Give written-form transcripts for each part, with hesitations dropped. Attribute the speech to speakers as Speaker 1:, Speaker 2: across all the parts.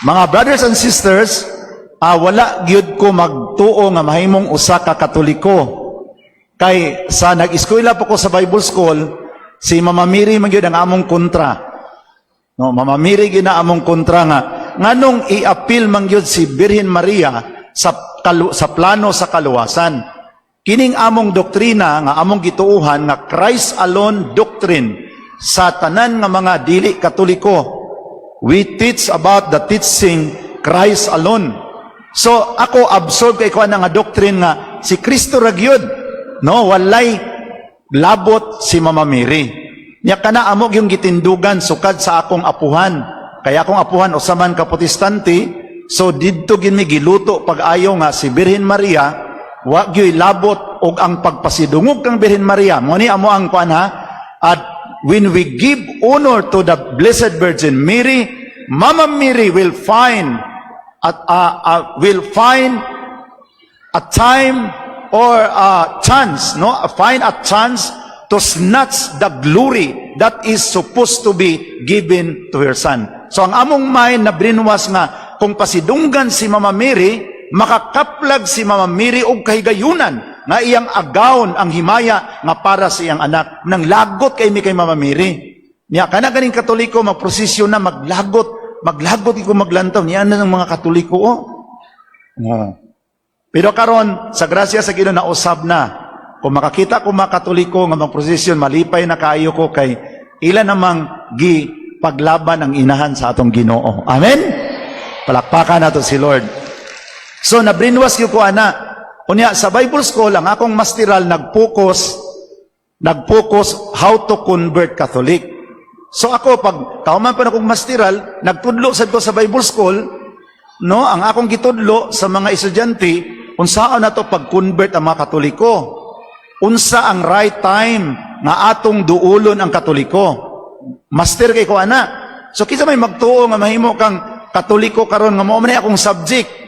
Speaker 1: Mga brothers and sisters, wala gyud ko magtuo nga mahimong usa ka Katoliko. Kay sa nag-eskwela pa ko sa Bible school, si Mama Mary man gyud ang among kontra. No, Mama Mary gyud na among kontra nga nganong i-appeal man gyud si Birhen Maria sa plano sa kaluwasan. Kining among doktrina nga among gituohan nga Christ alone doctrine sa tanan nga mga dili Katoliko. We teach about the teaching Christ alone. So ako, absorb kay ko ana nga doctrine nga si Kristo ra gyud. No, walay labot si Mama Mary. Nya kana amo yung gitindugan sukad sa akong apuhan. Kaya akong apuhan usa man ka Protestante, so didto gin mi giluto pag-ayo nga si Birhen Maria wa gyoy labot og ang pagpasidungog kang Birhen Maria. Mo ni amo ang kuan ha. At when we give honor to the Blessed Virgin Mary, Mama Mary will find a time or a chance, no? Find a chance to snatch the glory that is supposed to be given to her son. So ang among mind na brainwash nga kung pasidunggan si Mama Mary, makakaplag si Mama Mary og kahigayunan nga iyang agawon ang himaya nga para sa iyang anak. Nang lagot kay mi kay Mama Mary. Niya kana ganing Katoliko magprosesyon na maglagot, maglagot ko maglantaw niya na ng mga Katoliko, oh. Oh. Pero karon sa grasya sa Ginoo, nausab na. Kung makakita ko mga Katoliko nga magprosesyon, malipay na kaayo ko kay ila namang gi paglaban ang inahan sa atong Ginoo. Amen? Palakpakan nato si Lord. So na-brainwash gyud ko ana. Unya sa Bible school, ang akong masteral nag-focus how to convert Catholic. So ako, pag kauman pa na kong masteral, nagtudlo sad ko sa Bible school, no, ang akong gitudlo sa mga estudyante, unsaon nato pag-convert ang mga Katoliko. Unsa ang right time nga atong duulon ang Katoliko. Master kay ko ana. So kinsa may magtuo nga mahimo kang Katoliko karon nga mao man ni akong subject.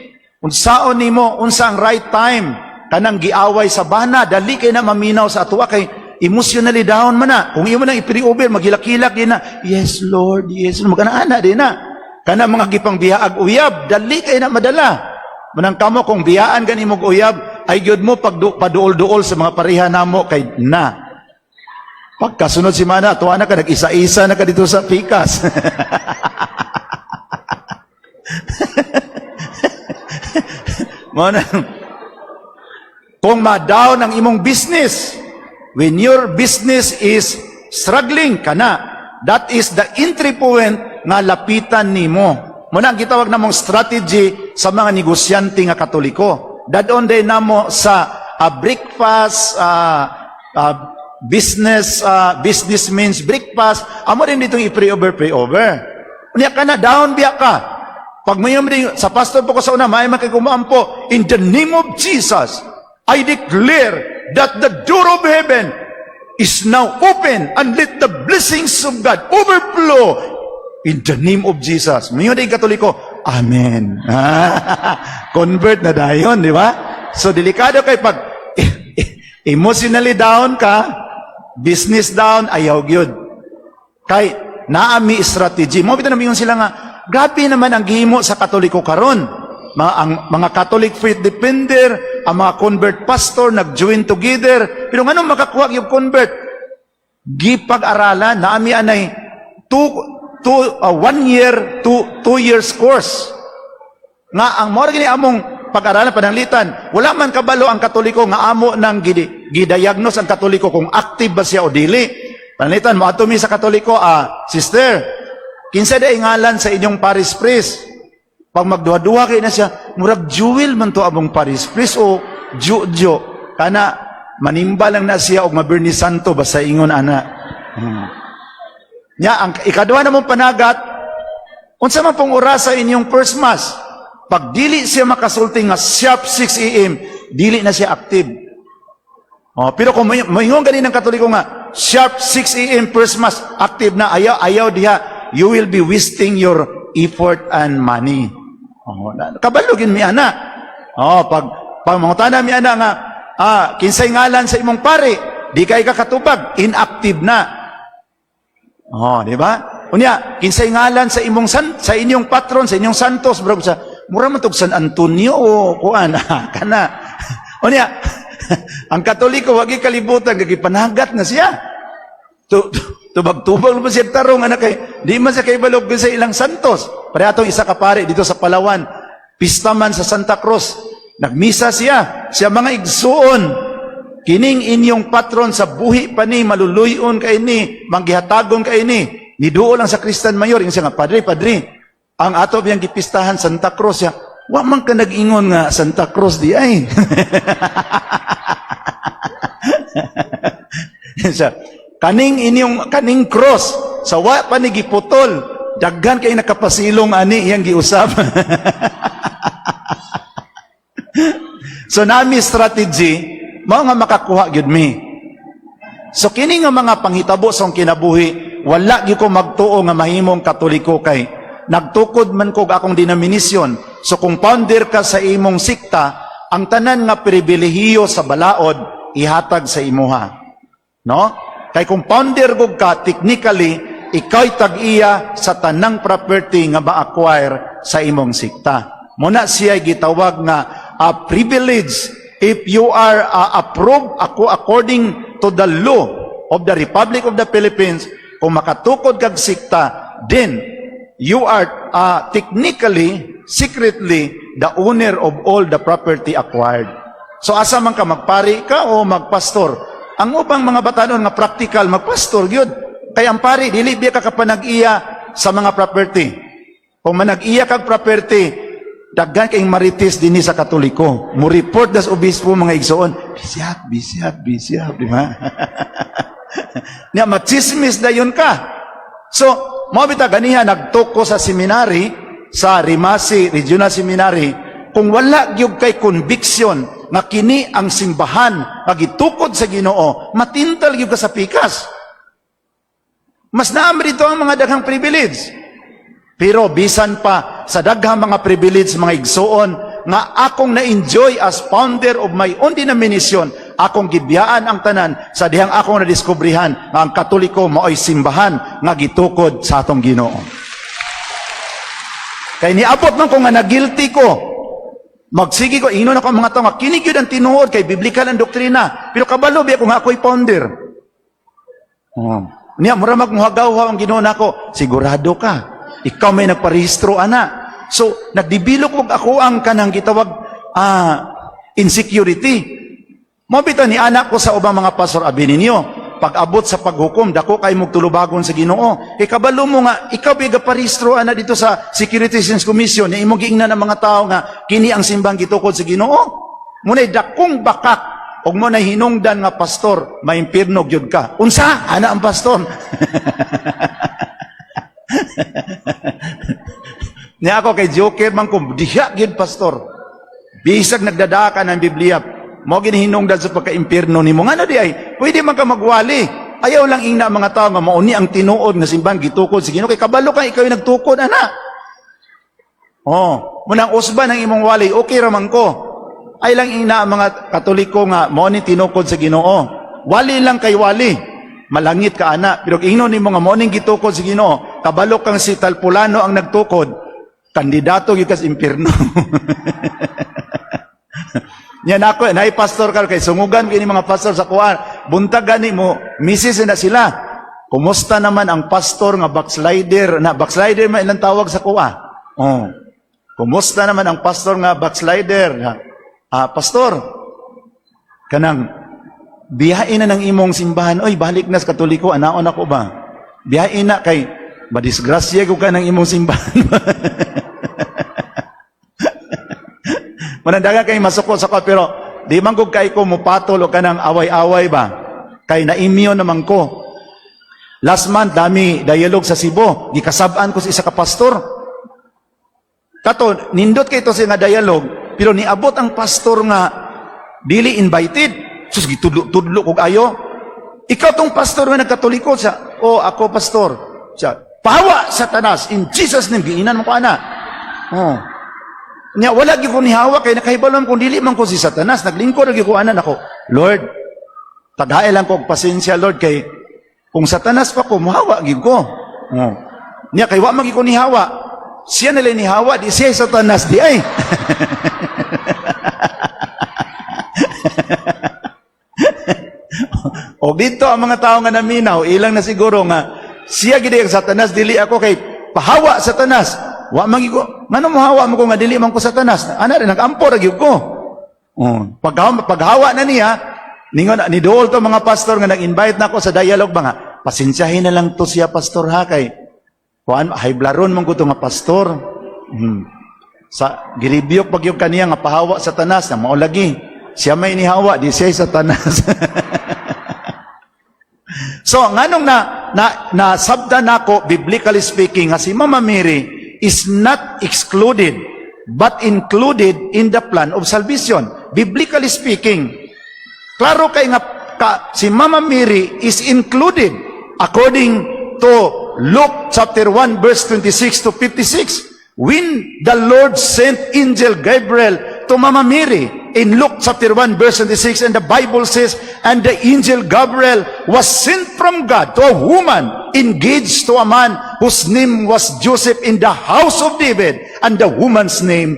Speaker 1: Unsaon nimo, unsa ang right time kanang giaway sa bana, dali kay na maminaw sa atoa kay emotionally down man na. Kung imo nang ipri-over, maghilak-hilak din na. "Yes, Lord, yes." Magana-ana din na. Kana mga gipang biyaag uyab, dali kay na madala. Manang kamo kung biyaan gani mo uyab, ay gyud mo pag paduol-duol sa mga pareha namo kay na. Pagkasunod si mana, tuwa na ka, nag-isa-isa na ka dito sa pikas. Mo na, kung ma-down ang imong business, when your business is struggling ka na, that is the entry point nga lapitan nimo. Muna ang gitawag namong strategy sa mga negosyante nga Katoliko. Dadon day namo sa breakfast, business, business means breakfast, amo din ditong i-pray over, pray over. Unya ka na, down biya ka. Pag mayon din, sa pastor po ko sa una, may man kay kumaampo, "In the name of Jesus, I declare that the door of heaven is now open and let the blessings of God overflow in the name of Jesus." Mayon din Katoliko, "Amen." Convert na dayon, di ba? So delikado kay pag emotionally down ka, business down, ayaw gyud. Kay naami strategy. Mo bitaw na sila nga, grabe naman ang gihimo sa Katoliko karon. Ang mga Catholic faith defender, ang mga convert pastor nag-join together. Pero nganong makakuha yung convert? Gipag-aralan, naami anay two, two, one year to 2 years course. Nga ang mao gini among pag-aralan pananglitan, wala man kabalo ang Katoliko nga amo nang gidiagnose ang Katoliko kung active ba siya o dili. Pananglitan, moadto mi sa Katoliko, "Sister, kinsa day ngalan sa inyong parish priest?" Pag magduha-duha kay na siya, murag Jewel man to among parish priest o Jojo. Kana manimba lang na siya og Mabirnis Santo basta ingon ana. Nya ang ikaduha namong panagat, unsa man pong oras sa inyong first mass? Pag dili siya makasulti nga sharp 6 a.m., dili na siya active. Oh, pero kung moingon gani ng Katoliko nga sharp 6 a.m. first mass, active na, ayaw ayaw diha, you will be wasting your effort and money. Oh, kabalo gin mi ana. Oh, pag mangutana mi ana nga kinsay ngalan sa imong pare, di kay ka katubag, inactive na. Oh, di ba? Unya, kinsay ngalan sa imong san, sa inyong patron, sa inyong santos, bro, sa mura man tog San Antonio o kuan kana. Unya, ang Katoliko wagi kalibutan kay panagat na siya. Tubag-tubag naman siya tarong anak kay di man siya kahibalog sa ilang santos. Pare atong isa ka pare dito sa Palawan, pista man sa Santa Cruz. Nagmisa siya, siya mga igsuon. Kining inyong patron sa buhi pa ni maluluyon kay ni, manggihatagon kay ni. Niduol lang sa Christian Mayor, ingon siya nga, "Padre, padre, ang ato biyang gipistahan Santa Cruz siya." "Wa man ka nag-ingon nga Santa Cruz di ay." Siya, kaning inyong kaning cross sa wa pa ni giputol, daghan kay nakapasilong ani iyang giusab. So nami strategy mao nga makakuha gyud mi. So kini nga mga panghitabo sa akong kinabuhi, wala gyud ko magtuo nga mahimong Katoliko kay nagtukod man ko akong denominasyon. So kung founder ka sa imong sikta, ang tanan nga pribilehiyo sa balaod ihatag sa imuha. No? Kay kung founder gud ka, technically, ikaw'y tag-iya sa tanang property nga ma-acquire sa imong sikta. Muna siya gitawag nga a privilege if you are approved ako according to the law of the Republic of the Philippines. Kung makatukod kag sikta, then you are technically, secretly, the owner of all the property acquired. So asa man ka, magpari ka o magpastor, ang ubang mga batanon nga practical, magpastor gyud. Kay ang pari, dili biya ka kapanag-iya sa mga property. Kung manag-iya kag property, daghan kayong marites dinhi sa Katoliko. Mo report das obispo, mga igsoon. Bishop, bishop, bishop, di ba? Nya machismis dayon ka. So, mao bita ganiha nagtuko sa seminary, sa Rimasi Regional Seminary, kung wala gyud kay conviction nga kini ang simbahan nga gitukod sa Ginoo, matintal gyud ka sa pikas. Mas naam dito ang mga daghang privilege. Pero bisan pa sa daghang mga privilege, mga igsuon, nga akong na-enjoy as founder of my own denomination, akong gibiyaan ang tanan sa dihang akong nadiskubrihan nga ang Katoliko mao'y simbahan nga gitukod sa atong Ginoo. Kay niabot man ko nga nagilty ko. Magsige ko, ingnon ako ang mga tao nga kini gyud ang tinuod kay biblical ang doktrina. Pero kabalo biya ko nga ako'y founder. Oh. Niya, mura magmuhagaw ang Ginoo nako. Sigurado ka. Ikaw may nagparehistro ana. So, nagdevelop og ako ang kanang gitawag insecurity. Mao bitaw ni anak ko sa ubang mga pastor, abi ninyo, pag abot sa paghukom, dako kay mong tulubagon sa Ginoo. Kay kabalo mo nga ikaw biya parehistro ana dito sa Securities and Commission, ni imong giingnan ng mga tao nga kini ang simbang gitukod sa Ginoo. Muna'y dakong bakak ug mo na hinungdan nga pastor, maimpirno gyud ka. Unsa? Ana ang pastor. Niya ako kay joker man ko, diha gyud pastor. Bisag nagdadaka ng Biblia, mo ginihinungdan sa pagka-impierno nimo. Ngano di ay, pwede man ka magwali. Ayaw lang ingna mga tao nga mauni ang tinuod nga simbahan gitukod sa Ginoo kay kabalo ka ikaw yung nagtukod ana. Oh, munang usba ng imong wali, okay ra man ko. Ay lang ingna ang mga Katoliko nga mao ni tinukod sa Ginoo. Wali lang kay wali. Malangit ka ana. Pero ingnon nimo nga mao ning gitukod sa Ginoo, kabalo kang si Talpulano ang nagtukod, kandidato gyud ka sa impierno. Yan ako, nay pastor ka kay sungugan kini mga pastor sa kuan. Buntag gani mo, misis na sila. Kumusta naman ang pastor nga backslider? Na backslider man ilang tawag sa kuha. Oh. Kumusta naman ang pastor nga backslider? Ah, pastor, kanang biyain na ng imong simbahan. Oy, balik na sa Katoliko, anaon ako ba? Biyain na kay madisgrasya ko ka ng imong simbahan. Manandaga kay masuko sa ko pero di man gud kay ko mupatol o kanang away-away ba. Kay naimyo naman ko. Last month dami dialogue sa Cebu, gikasab-an ko sa isa ka pastor. Kato nindot kay to sa nga dialogue, pero niabot ang pastor nga dili invited. Sus, gitudlo-tudlo kog ayo. Ikaw tong pastor nga nagkatoliko siya. Oh, ako pastor. Siya, pahawa Satanas in Jesus name, giinan mo ko ana. Oh. Nya wala gyud ko nihawa kay nakahibalo kung dili man ko si Satanas, naglingkod gyud ko ana nako. Lord, tagae lang ko og pasensya, Lord, kay kung Satanas pa ko muhawa gyud ko. Oh. Niya kay wa man ko nihawa. Siya nila nihawa, di siya Satanas diay. O dito ang mga tao nga naminaw, ilang na siguro nga siya gid ang Satanas, dili ako, kay pahawa Satanas. Wa man ko, ngano mo hawa mo ko nga dili man ko Satanas? Ana rin nagampo ra gyud ko. Oh, paghawa na niya, ningon ni dool to mga pastor nga nag-invite na ako sa dialogue ba nga, pasensyahin na lang to siya, pastor, ha, kay kuan, hayblaron man ko to nga pastor. Sa girebuke pag yung kaniya nga pahawa Satanas na mao lagi. Siya may nihawa, di siya Satanas. So, nganong na sabda nako, biblically speaking, nga si Mama Mary is not excluded but included in the plan of salvation. Biblically speaking, klaro kay nga si Mama Mary is included according to Luke chapter 1 verse 26 to 56. When the Lord sent angel Gabriel to Mama Mary in Luke chapter 1 verse 26, and the Bible says, "And the angel Gabriel was sent from God to a woman engaged to a man whose name was Joseph in the house of David, and the woman's name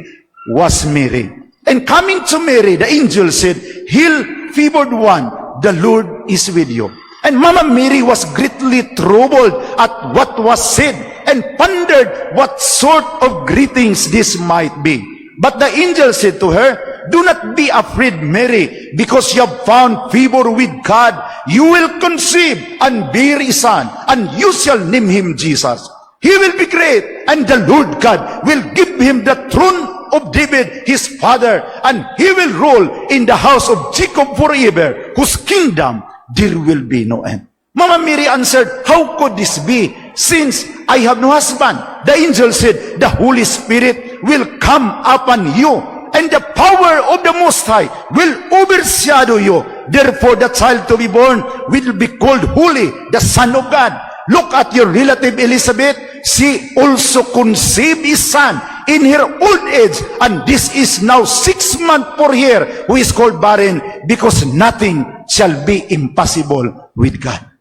Speaker 1: was Mary. And coming to Mary, the angel said, 'Hail, favored one, the Lord is with you.' And Mama Mary was greatly troubled at what was said and pondered what sort of greetings this might be. But the angel said to her, 'Do not be afraid, Mary, because you have found favor with God. You will conceive and bear a son, and you shall name him Jesus. He will be great, and the Lord God will give him the throne of David, his father, and he will rule in the house of Jacob forever, whose kingdom there will be no end.' Mama Mary answered, 'How could this be, since I have no husband?' The angel said, 'The Holy Spirit will come upon you, and the power of the Most High will overshadow you. Therefore, the child to be born will be called Holy, the Son of God. Look at your relative Elizabeth. She also conceived a son in her old age, and this is now 6 months for her who is called barren, because nothing shall be impossible with God.'"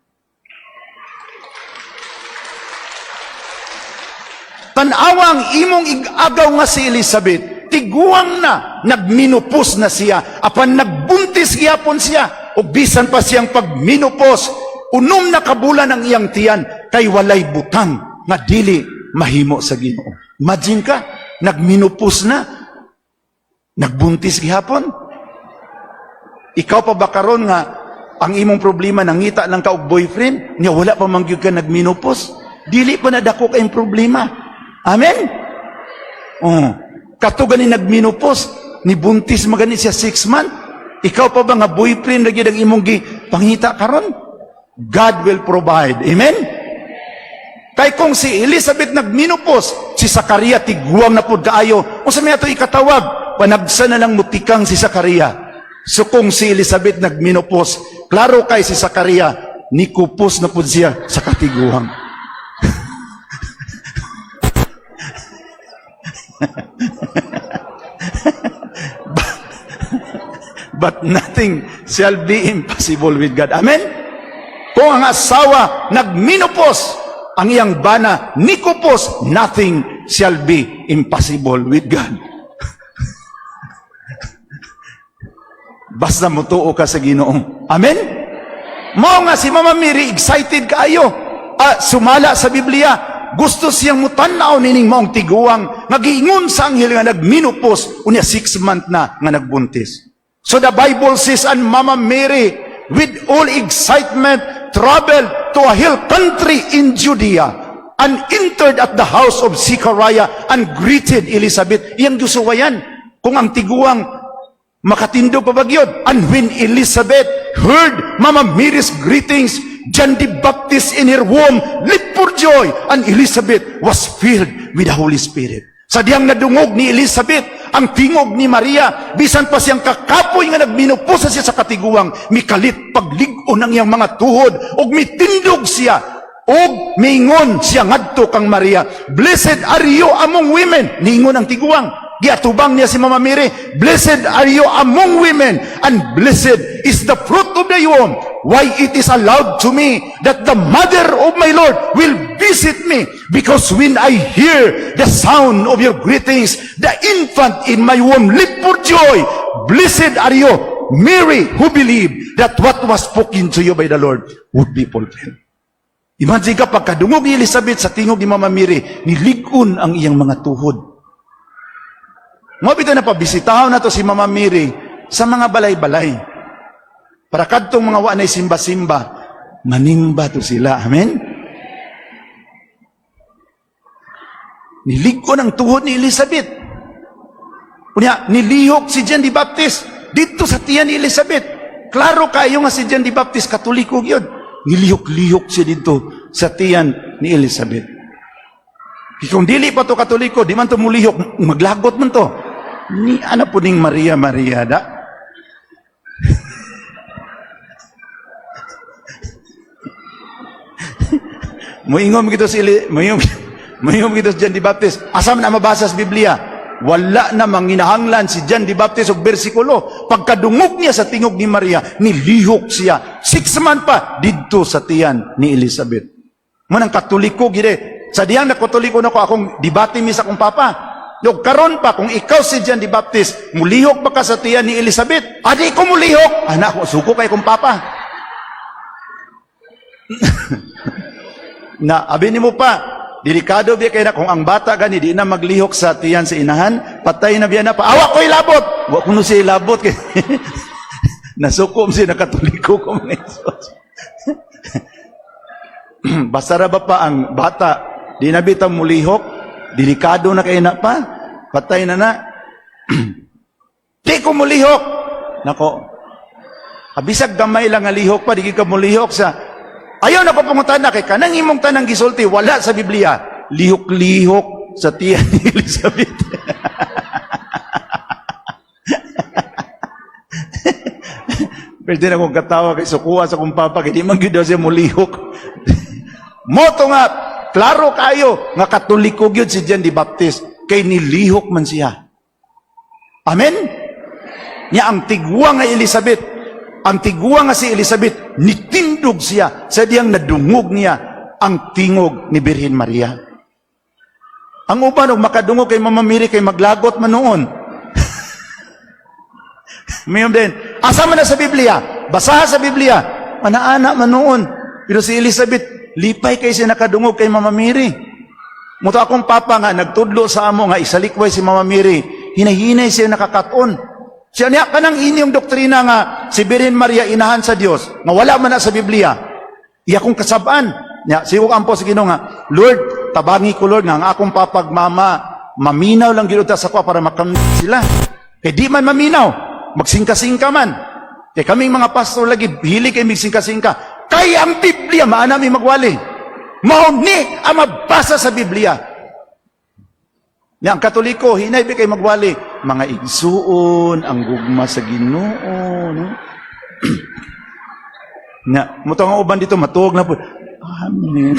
Speaker 1: Tanawa ang imong ig-agaw nga si Elizabeth, tiguang na, nagmenopause na siya, apan nagbuntis gihapon siya, ug bisan pa siyang pagmenopause, 6 na kabulan ang iyang tiyan, kay walay butang nga dili mahimo sa Ginoo. Imagine ka, nagmenopause na, nagbuntis gihapon. Ikaw pa ba karon nga ang imong problema nangita lang ka og boyfriend, nya wala pa man gyud ka nagmenopause? Dili pa na dako kayong problema. Amen? Oh. Kato gani nagmenopause, ni buntis magani siya 6 months. Ikaw pa ba nga boyfriend ra gyud ang imong gi pangita karon? God will provide. Amen? Kay kung si Elizabeth nagmenopause, si Sakaria tiguang na pud kaayo. Unsa may ato ikatawag? Panagsa na lang mutikang si Sakaria. So kung si Elizabeth nagmenopause, klaro kay si Sakaria nikupos na pud siya sa katiguang. But nothing shall be impossible with God. Amen? Kung ang asawa nagmenopause, ang iyang bana nikupos, nothing shall be impossible with God. Basta mutuo ka sa Ginoo. Amen? Mao nga si Mama Mary excited kaayo. Sumala sa Biblia, gusto siyang mutan-aw nining maong tiguang nga giingon sa anghel nga nagmenopause unya 6 month na nga nagbuntis. So the Bible says, "And Mama Mary, with all excitement, traveled to a hill country in Judea and entered at the house of Zechariah and greeted Elizabeth." Iyang gisuwayan kung ang tiguang makatindog pa ba gyud. "And when Elizabeth heard Mama Mary's greetings, John the Baptist in her womb leaped for joy, and Elizabeth was filled with the Holy Spirit." Sa diyang nadungog ni Elizabeth ang tingog ni Maria, bisan pa siyang kakapoy nga nagmenopause siya sa katiguang, mikalit paglig-on ang iyang mga tuhod, ug mitindog siya, ug miingon siya ngadto kang Maria, "Blessed are you among women." Niingon ang tiguang. Giatubang niya si Mama Mary, "Blessed are you among women, and blessed is the fruit of thy womb. Why it is allowed to me that the mother of my Lord will visit me? Because when I hear the sound of your greetings, the infant in my womb leap for joy. Blessed are you, Mary, who believed that what was spoken to you by the Lord would be fulfilled." Imagine ka, pagkadungog ni Elizabeth sa tingog ni Mama Mary, nilig-on ang iyang mga tuhod. Mao bitaw na pabisitahon nato si Mama Mary sa mga balay-balay. Para kadtong mga wa nay simba-simba, manimba to sila. Amen? Nilig-on ang tuhod ni Elizabeth. Unya, nilihok si John the Baptist dito sa tiyan ni Elizabeth. Klaro kayo nga si John the Baptist, Katoliko yun. Nilihok-lihok siya dito sa tiyan ni Elizabeth. Kung dili pa to Katoliko, di man to mulihok, maglagot man to. Ni ana po ning Maria Maria da. Muingom gito si Eli, muingom, muingom gito si John the Baptist. Asa man na mabasa sa Biblia? Wala na manginahanglan si John the Baptist og bersikulo. Pagkadungog niya sa tingog ni Maria, nilihok siya. 6 months pa didto sa tiyan ni Elizabeth. Mao nang Katoliko gid. Sa diyang nakatoliko na ko, akong debate mi sa akong papa. Yung karon pa, kung ikaw si John the Baptist, mulihok ba ka sa tiyan ni Elizabeth? Adi ko mulihok. Anak ko, suko kay kong papa. Na, abi nimo pa, delikado biya kay na kung ang bata gani di na maglihok sa tiyan sa inahan, patay na biya na pa. Awa ko ilabot. Wa kuno siya ilabot kay nasuko siya, nakatoliko ko, mga Isus. Basta ra ba pa ang bata, di na bitaw mulihok, delikado na kay na pa, patay na na. Di ko mulihok. Nako, kabisag gamay lang nga lihok pa, di ka mulihok sa. Ayaw na ko pangutana kay kanang imong tanang gisulti wala sa Biblia. Lihok-lihok sa tiyan ni Elizabeth. Pwede na kong katawa kay sukuha sa kong papa kay di man gyud daw siya mulihok. Moto nga klaro kayo nga Katoliko gyud si John the Baptist kay nilihok man siya. Amen? Nya ang tigwa nga Elizabeth, ang tigwa nga si Elizabeth, nitindog siya sa diyang nadungog niya ang tingog ni Birhen Maria. Ang uban og makadungog kay Mama Mary kay maglagot man noon. Mayon din, asa man na sa Biblia? Basaha sa Biblia. Manaana man noon. Pero si Elizabeth, lipay kay siya nakadungog kay Mama Mary. Muto akong papa nga nagtudlo sa amo nga isalikway si Mama Mary, hinahinay siya nakakaton. Siya niya kanang inyong doktrina nga si Birhen Maria inahan sa Dios, nga wala man na sa Biblia. Iya kong kasabaan. Nya, sigo ampo sa Ginoo nga, "Lord, tabangi ko, Lord, nga ang akong papag mama maminaw lang gyud ta sa ko para makamit sila." Kay di man maminaw, magsingka-singka man. Kay kaming mga pastor lagi hili kay magsingka-singka. Kay ang Biblia maana mi magwali. Mao ni ang mabasa sa Biblia. Nya ang Katoliko hinay kay magwali, mga igsuon, ang gugma sa Ginoo, no? Nya, mo ang uban dito matuog na po. Amen.